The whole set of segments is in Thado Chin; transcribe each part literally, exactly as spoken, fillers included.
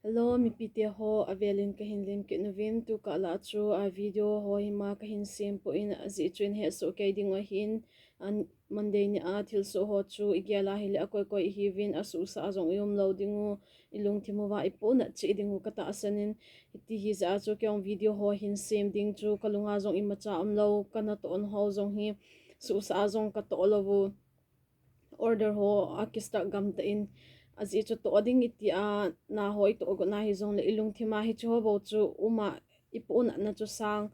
Hello, mipite ho, avelin kahin lim kit nauvin, tukah lah chu a video ho hima kahin sem poi, ajeh chu nahet soh kei diu ahin, a Monday nia thilsoh ho chu igel a hile akoi koi ihiuvin, asuhsah jong ium lou diu, ilungthim uva ipohnat cheh diu katahsan in, hiti hijeh a chu keiin video ho hin sem ding chu kalunga jong imacha umlou, kanatoh ho jong hi suhsah jong katoh lou u. Order ho akistuck gam tah in, ajeh chu toh ding iti a, na ho itoh got na hijongle ilungthim a hiche ho bou chu uma ipohnatna chu sang,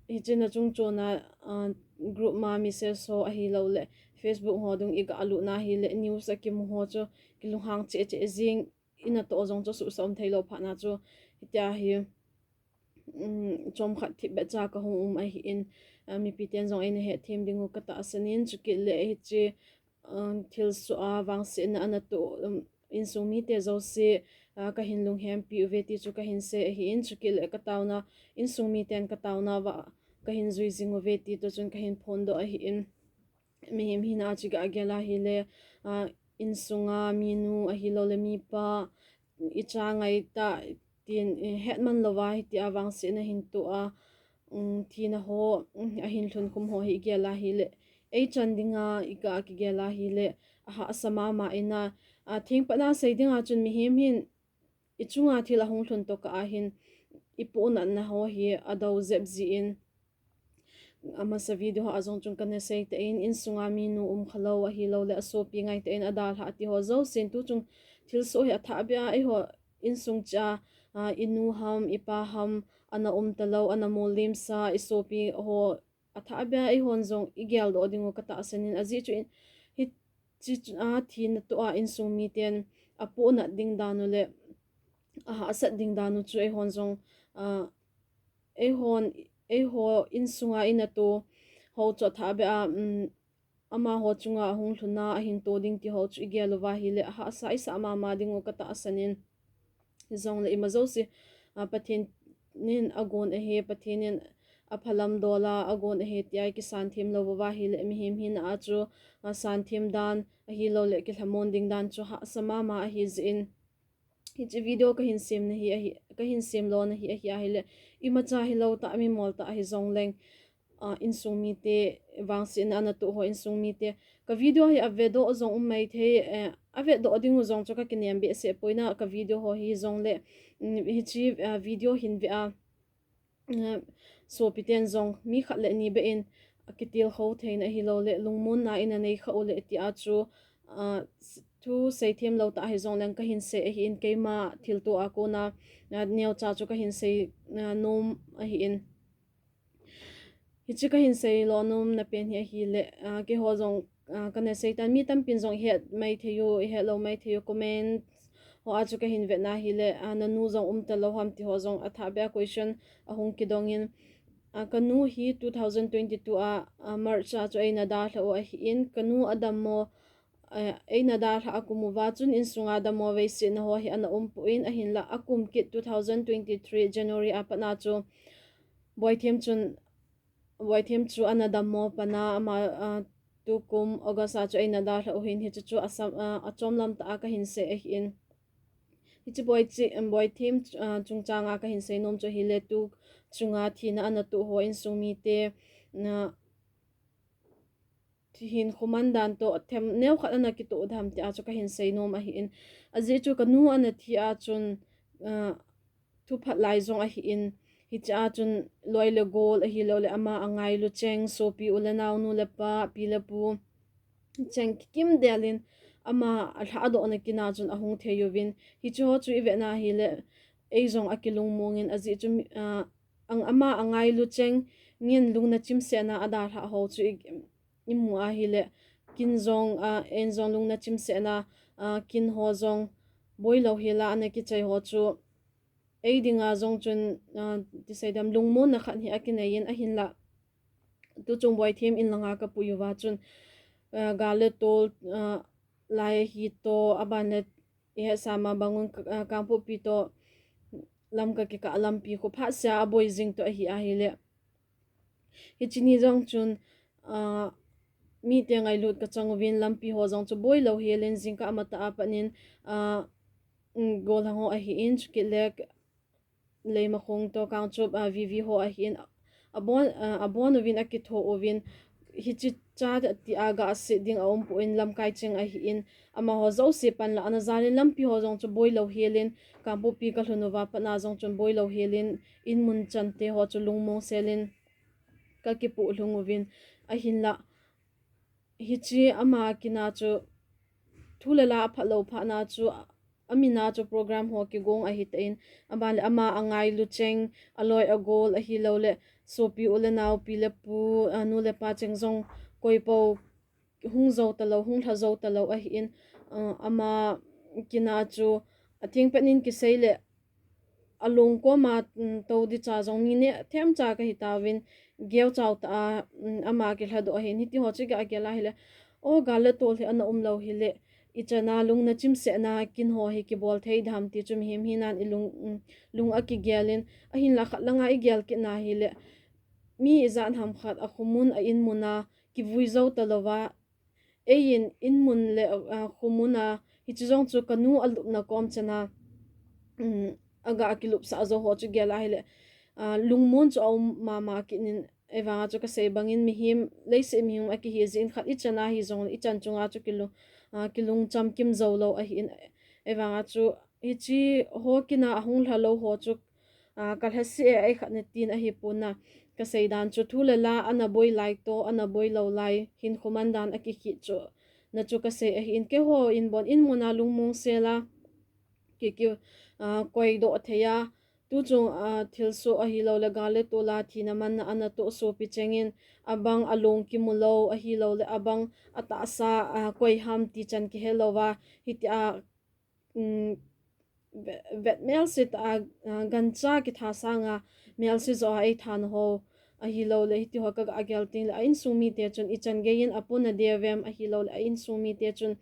hiche na chung chon a, a, group ma message ho ahilouleh Facebook ho dung iga lut na hile news akimu ho chu kilunghang cheh cheh jing, inatoh jong chu suhsah um theilou phat na chu hitia hi um, chomkhat thipbeh cha kahung um ahin, a, mipiten jong eina hetthem diu katahsan in, chukit le hiche, um, thilsoh a vangsetna anatoh, um, insung mite jouse, a, kahin lunghempi uve ti chu kahin sei ahin, chukit le kataona, insung miten kataona uva kahin jui jing uve ti toh chun kahin phondoh ahin. Mihem hina chu iga gel a hile, a, insunga minu ahilouleh mipa, icha ngai tah tin, eh, hetman louva hitia vangsetna hin toh a, um, thina ho, um, ahin lhun khum ho hi igel a hile, eichan dinga iga kigel a hile, ahahsa mama in a, a, thengpatna sei dinga chun mihem hin ichunga thil ahung lhun tokah a hin ipohnatna ho hi adou jep jin, amasa video ho a jong chun kana sei tan, insunga minu umkhalou ahilouleh asopi ngai tah in adalhah ti ho jousen tuchung thilsoh hi athahbeh a eiho insung cheh a, a, inu ham, ipa ham, ana um talou, ana mollimsa, isopi ho athahbeh a eihon jong igeldoh diu katahsan in, ajeh chu in, hiche a thina toh a insung miten apohnat ding dan u le ahahsat ding dan u chu eihon jong, a, eihon, eiho insunga inatoh ho chu athahbeh a, um, amaho chunga ahung lhun a ahin toh ding ti ho chu igel uva hile ahahsa isah mama diu katahsan in. Hijongle ima jouse, a, Pathen in agon ahi, Pathen in aphalam dol a agon ahi tia ikisan them lou uva hile mihem hina a chu, a, san them dan ahilouleh kilhamon ding dan chu hahsa mama ahi jeh in. Hiche video kahin semna hi ahi, kahin semlona hi ahi a hile, imacha hilou tah, mimol tah hijongleng, a, insung mite, vangsetna anatoh ho insung mite, ka video hi avedoh jong um maithei, eh, avedoh diu jong chu kakinem behseh poi, ka video ho hijongle, mm, hiche, a, video hin ve a, eh, sopiten jong mi khat le ni beh in akitilkhou theina ahilouleh lungmonna ina nei khah u le tia chu, a, thu seithem lou tah hijongleng kahin sei ahin, keima thilto a kona, a, neocha chu kahin sei, a, nom ahin. Hiche kahin seilonomna pen hi ahile, a, keiho jong, a, kana sei tan, mi tampin jong ihet maithei u, ihet lou maithei u, comment ho a chu kahin vetna hile, a, nanu jong um talou ham ti ho jong athahbeh a question ahung kidong in, a, kanu hi two thousand twenty-two a, a, March a chu eina dalhah u ahin, kanu adammo, a, eina dalhah a kum uva chun insunga dammo veisetna ho hi ana umpoi, ahinla akum kit two thousand twenty-three January a pat na chu Boithem chun, Boithem chu ana dammo pat na ama, a, tukum August a chu eina dalhah u ahin, hiche chu asam, a, achomlam tah a kahin sei ahin. Hiche Boiche-, Boithem, a, chungchang a kahin seinom chu ahile tu chunga thina anatoh ho insung mite, a, thihin khoman dan toh them neokhat ana kitoh dem tia chu kahin seinom ahin. Ajeh chu kanu ana thi a chun, a, thuphat lai jong ahin, hiche a chun loi le gol ahilouleh ama angailu cheng, sopi u le nao, nu le pa, pi le pu cheng kikim del in ama alhahdohna kin a chun ahung thei uvin, hiche ho chu ivet na hile eijong akilungmong in, ajeh chu, a, ang-, ama angailu cheng ngin lungna chimsetna a adalhah ho chu i, imu ahile, kin jong, a, en jong lungna chimsetna, a, kin ho jong boilou hel a ana kichai ho chu ei dinga jong chun, a, tisei dem lungmonna khat hi akinei in, ahinla tuchung Boithem in langa kapui uva chun, a, gal le tol, a, lai hi toh, aban le ihetsah ma bangun, a, Kangpokpi toh Lamka kikah lampi khu phatseh a aboi jing toh ahi ahile, hiche ni jong chun, a, mite ngailut kachang uvin, lampi ho jong chu boilou hel in jingkah matah a pat in, a, um, Golhang ho ahin, chukit le Leimakhong to Kangchup, uh, V V ho ahin, abon, uh, abon uvin akitho uvin, hichi cha ti a gah se ding a um poi in lamkai cheng ahin, amaho jouse pan la ana jalin lampi ho jong chu boi lou helin, Kangpokpi ka lhun uva pat na jong chun boi lou helin, in mun chante ho chu lungmong selin ka kipuh lhung uvin, ahinla hichi ama kina chu thu le la a phat lou phat na chu, a mina chu program ho kigong ahi tan, ama le ama a ngailu cheng, a loi a gol ahi lou le, sopi u le nau, pi le pu, a nu le pa cheng jong koi po hung jou ta lou, hung lha jou ta lou ahin, uh, ama kina chu a thing pen in kisei le, a lung koma, um, to di cha jong mi ne them cha ka hi tauvin, geu chau ta a, um, ama kilha doh ahin, hiti ho chu ka gel a hile, o gal le tol hi ana um lou hile, i chana lung na chim se na kin ho hi kibol thei dam ti chu mihem hi nan i lung, um, lung a kigelin, ahinla khat langa i gel kit na hile, mi i jan ham khat a khumun a in mun a kivui jou ta louva, ei in, in mun le, a, khumun a, hichi jong chu ka nu a lupna kom chana, um, a gah kilup sah jou ho chu gel a hile, a, lungmon chu a um mama kit in, ei vanga chu ka sei bangin mihem, leiset mihem a kihi jin khat i chana hi jong le, i chan chunga chu kilung, a, kilung cham kim jou lou ahin, ei vanga chu hichi ho kina a hung lha lou ho chu, a, ka lha se e, ei khat na tin ahi pon a, ka sei dan chu thu le la ana boi lai to, ana boi lou lai, hin khuman dan a kikhit chu, na chu ka sei ahin, keiho in bon in mun a lungmong sela, ki, ki, a, koi doh thei a, tu chung, a, thilsoh ahi lou le, gal le tol a thina man na ana toh sopi chengin, abang a lung kimu lou ahi lou le, abang a tahsa, a, koi ham ti chan kihe louva, hiti a, um, ve-, vet melse ta a, a, gancha kitha sanga melse jo a ei than ho ahi lou le, hiti ho ka gah gel ting le, a insung mite chun i chan gei in a pon a de vem ahi lou le, a insung mite chun,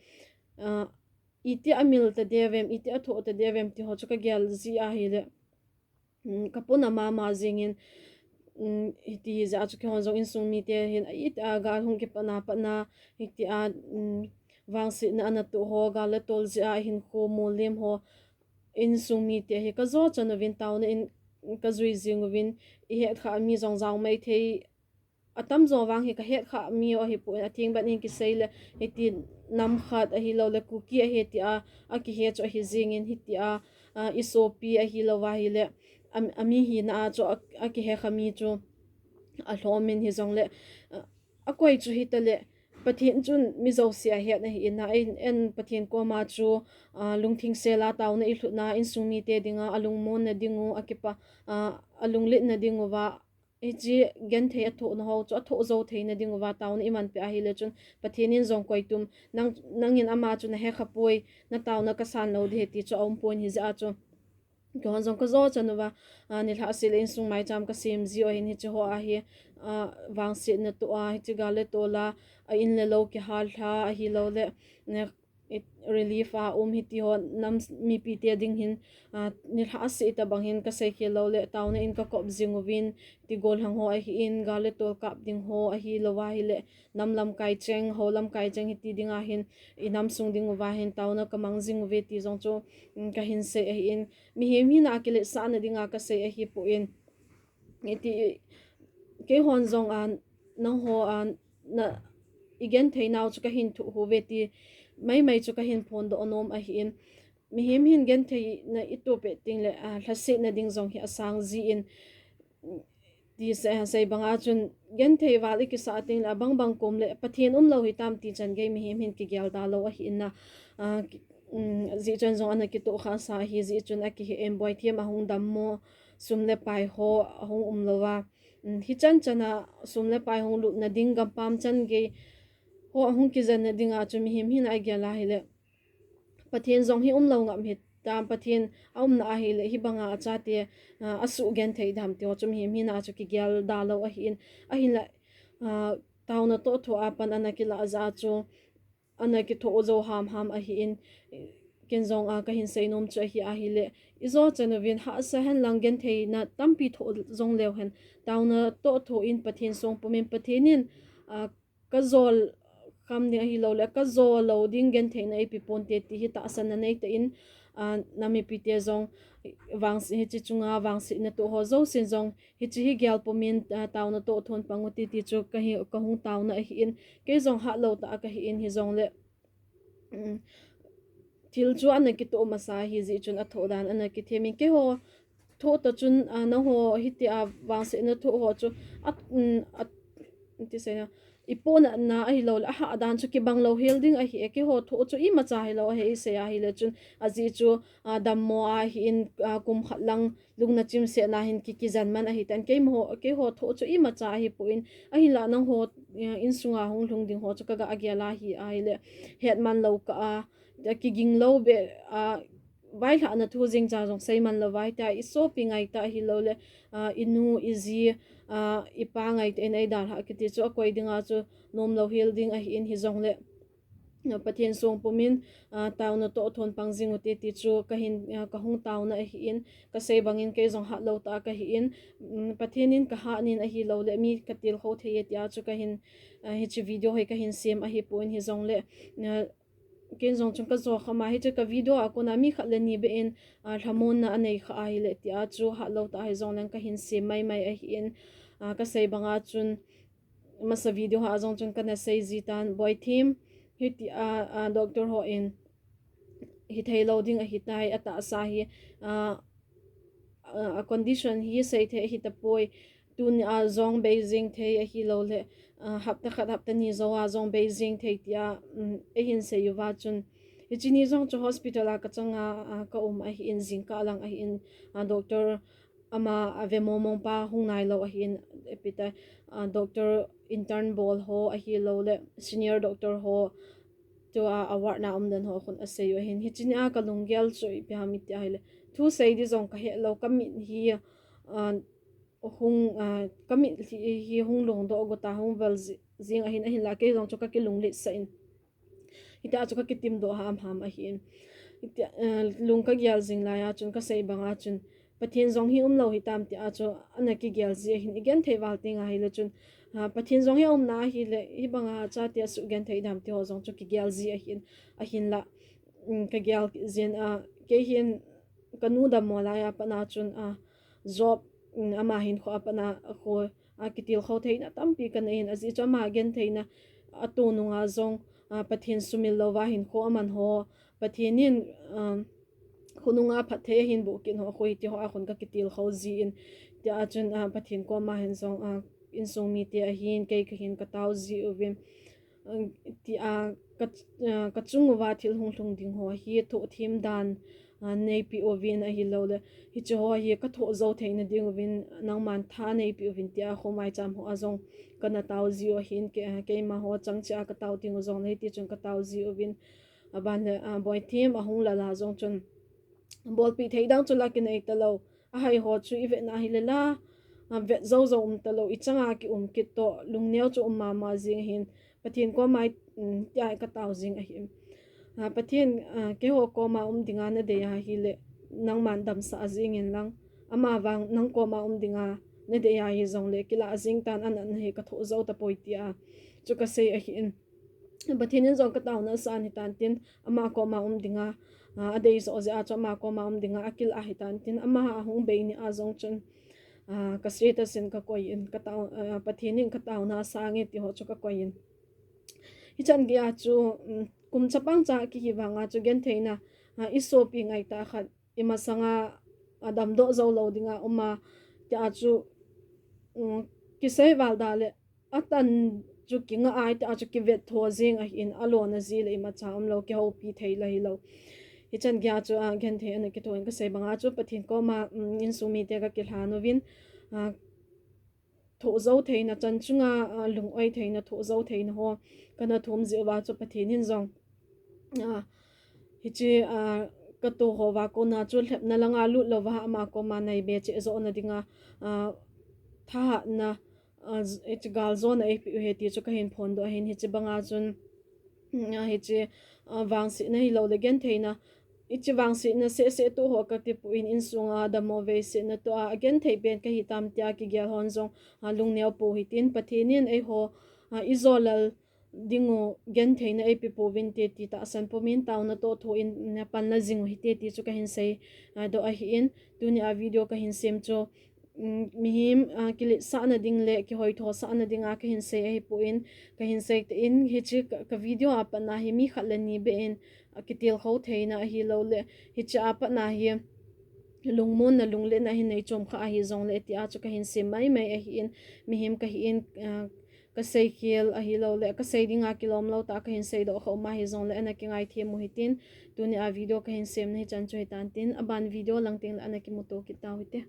a, iti a mil ta de vem, iti a thoh ta de vem ti ho chu ka gel ji a hile, um, ka pon a mama jingin, um, hiti jeh a chu keihon jong insung mite hin a iti a gal hung kipat na pat na, hiti a, um, vangsetna ana toh ho, gal le tol jeh a hin kho mol lem ho, insung mite hi ka jo chan uvin taona in ka jui jing uvin, i het kha mi jong jao mai thei, a tam jo vang hi ka het kha mi u ahi pon, a thing ban in kisei le, hiti nam khat ahi lou le, Kuki ahi ti a, a kihe chu ahi jingin hiti a, a, i sopi ahi lou va hile, a, a mi hina a chu a, a kihe kha mi chu a lhomin hi jong le, a, a koi chu hita le, Pathen chun mi jouse a het na hi in a, en, en Pathen koma chu, a, lungthim sela taona i lhutna, insung mite dinga a lungmon na ding u, a kipa, a, a lunglet na ding uva, hichi genthei a thoh na ho chu a thoh jou thei na ding uva taona i man peh a hile chun Pathen in jong koi tum, nang, nangin ama chu na he kha poi, na taona ka san lou di he ti chu a um pon hi jeh a chu. Keihon jong ka jo chan uva, a, nilhah seh le insung maicham ka sem ji u ahin hichi ho a hi, a, vangsetna toh a, hichi gal le tol a, a in le lou kihal lha ahi lou le, ne, it, relief a um hiti ho nam s-, mipite ding hin, a, nilhah seh ta bang hin ka sei khel lou le, taona in ka kop jing uvin, ti golhang ho ahi in, gal le tol kap ding ho ahi lou va hile, nam lamkai cheng, ho lamkai cheng hiti dinga hin, i nam sung ding uva hin, taona ka mang jing uve ti jong chu, um, ka hin sei ahi in, mihem hina a kiletsahna dinga ka sei ahi pon. Iti, keihon jong a, nangho a, na, i genthei nau chu ka hin thoh uve ti, maimai chu ka hin phondoh nom ahi in. Mihem hin gentheina i toh peh ting le, a, lhasetna ding jong hi a sang ji in, ti sei, sei banga chun genthei val i kisa ting le, a bang bang kom le, Pathen um lou hi tam ti chan gei mihem hin kigel da lou ahi in a, a, ki-, um, jeh chun jong ana kitoh kha sa hi, jeh chun a kihe em boi thiam a hung dam mo, sum le pai ho a hung um lou va. Um, hichan chan a sum le pai hung lutna ding gampam chan gei ho a hung kijen na dinga chu mihem hina a gel a hile, Pathen jong hi um lou ngam hi tam, Pathen a umna a hile, hi banga a chate, a, a suh genthei dam ti ho chu mihem hina chu kigel da lou ahi in, ahin la, a, taona toh thoh a pan ana kilah jeh a chu, ana kithoh jou ham ham ahi in, ken jong a ka hin sei nom chu ahi a hile, i jo chan uvin hahsa hen lang gentheina tampi thoh jong leu hen, taona toh thoh in Pathen song pum in Pathen in, a, ka jol kham ding ahi lou le, ka jol lou ding gentheina ei pe ponte ti hi tahsan na nei ta in, A, nam mipite jong vangse, hiche chunga vangsetna toh ho jousen jong, hiche hi gel pumin, a, taona toh thon pang ute ti chu ka hi, ka hung taona ahin, kei jong hatlou tah a ka hin, hijongle, um, thil chu ana kitoh masa ahi jeh chun athoh dan ana kithemin, keiho thoh ta chun, a, nangho hitia vangsetna thoh ho chu, a, um, a, ti seina, ipohnatna ahilou le, ahah dan chu kibang lou hel ding ahi e, keiho thoh chu imacha hilou ahi, isei ahile chun, ajeh chu, a, dammo ahin, a, kum khat lang lungna chimsetna hin ki, kijen man ahitan, keiho, keiho thoh chu imacha ahipon, ahinla nangho, a, insunga hung lhung ding ho chu ka ga gel ahi, ahile, hetman lou kah a, kiging lou beh, a, vailhahna thu jeng cha jong seiman lou vai ta, isopi ngai tah hilou le, a, inu, iji, a, ipa ngai tah in eidalhah kiti chu akoi dinga chu nomlou hel ding ahin, hijongle, a, Pathen song pumin, a, taona toh thon pang jing ute ti chu ka hin, a, ka hung taona ahin, ka sei bangin kei jong hatlou tah a ka hin, um, Pathen in ka hahnin ahilou le mi ka tilkhou thei e tia chu ka hin, a, hiche video hi ka hin sem ahipon, hijongle, a, ken jong chun ka jo khama hiche ka video a kona mi khat le ni beh in, a, lhamonna anei kha ahile tia chu hatlou tah hijongleng ka hin sem maimai ahin, a, ka sei banga chun masa video a jong chun kana sei jitan, Boithem, hitia, a, doctor hon hithei lou ding ahitai, atahsa hi, a, a, a condition hi seithei ahitapoi, tunia jong bei jeng thei ahilou le, a, hapta khat hapta ni jouva jong bei jeng thei tia, um, eihin sei uva chun, hiche ni jong chu hospital a ka changa, a, ka um ahin, jingkah lang ahin, a, doctor ama ave mongmong pa hung nailou ahin, ipi ti, a, doctor intern bol ho ahilou le senior doctor ho, tua a ward na um den ho khun asei u ahin, hiche nia ka lunggel chu ipi ham iti ahile, thu sei di jong ka hetlou, ka mit hi, a, hung, a, ka mit hi, hi hung lungdoh got a hung vel ji, jing ahin, ahinla kei jong chu ka kilunglhitsah in, hitia chu ka kitimdoh hamham ahin, hitia, a, lung ka gel jing laiya chun ka sei banga chun, Pathen jong hi umlou hitam tia chu ana kigel ji ahin, igenthei val tenga hile chun, a, Pathen jong hi aumna ahile hibanga chate asuh genthei dam ti ho jong chu kigel ji ahin, ahinla, um, ka gel jin, a, kei hin ka nu dammo laiya patna chun, a, job, um, ama hinkho a patna kho, a, kitilkhou theina tampi ka nei in, ajeh chu ama gentheina ato nunga jong, a, Pathen sumil louva hinkho aman ho, Pathen in, um, khonunga phatthei ahin boh kit ho, khoi ti ho a khun ka kitilkhou jin, tia chun, a, Pathen koma hin jong, a, insung mite ahin, kei kahin ka tao ji uvin, a, tia ka, a, ka chung uva thil hung lhung ding ho hi thohthem dan, a, neipeh uvin ahilou le, hiche ho hi ka thoh jou theina ding uvin nangman tha neipeh uvin tia khomaicham ho a jong kana tao ji u ahin, ke, a, keima ho chang cheh a ka tao ding u jong le hiti chun ka tao ji uvin, aban le, a, Boithem ahung lal a jong chun, bolpeh thei dang chu la kinei talou, ahai ho chu ivetna hile la, a, vet jou jou um talou, ichanga kium kit toh, lungneo chu um mama jing ahin, Pathen koma, um, tia ka tao jing ahi. A, Pathen, a, keiho koma um dinga nadei ahile, nangman damsah jing in lang, ama vang nang koma um dinga nadei ahi jongle, kilah jing tan, anatna hi ka thoh jou tapoi tia chu ka sei ahin. Pathen in jong ka taona asah ahitan tin, ama koma um dinga, a, adei joh jeh a chu ama koma um dinga akilah ahitan tin, ama ahung bei ni a jong chun, a, ka status in ka koi in, ka tao, a, Pathen in ka taona asah nge ti ho chu ka koi in. Hichan gei a chu, um, kum chapang cha kihi vanga chu gentheina, a, isopi ngai tah khat, imasanga, a, damdoh jou lou dinga um a, tia chu, um, kisei val da le, atan chu kinga ai, tia chu kivet tho jing ahin, alona ji le imacha umlou, kihoupi thei la hilou. Hichan gei a chu, a, genthei ana kitho in ka sei banga chu Pathen koma, um, insung mite ka kilhan uvin, a, thoh jou theina chan chunga, a, lung-oi theina, thoh jou theina ho kana thum jeh uva chu Pathen in jong, a, hiche, a, ka to houva kona chu lhepna langa lut louva ama koma naibe cheh johna dinga, a, thahatna, a, j-, hiche galjona eipeh u ahi ti chu kahin phondoh ahin, hiche banga chun, a, hiche, a, vangsetna hilou le gentheina, hiche vangsetna seh seh toh ho kati poi, insunga dammo veisetna toh a, agenthei pen kahi tam tia kigel hon jong, a, lungneo pou hitin, Pathen in eiho, a, ijolal, dingu gentheina eipe pouvinte ti tahsan pumin taona toh thoh in napan la jingu hite ti chu kahin sei doh ahin, tunia video kahin sem chu mihem kiletsahna ding le kihoithosahna dinga kahin sei ahipon, kahin sei tah in hiche ka video a patna hi mi khat le ni beh in kitilkhou theina ahilouleh hiche a patna hi lungmonna lungletna hin neichom kha ahijongle tia chu kahin sem maimai ahin, mihem kahin kaseikhel ahilouleh kasei dinga kilomlou tah kahin seidoh kha um ahijongle ana kingaithem u hitin, tunia video kahin semna hichan chu hitantin, aban video lang tengle ana kimuto kit tau hite.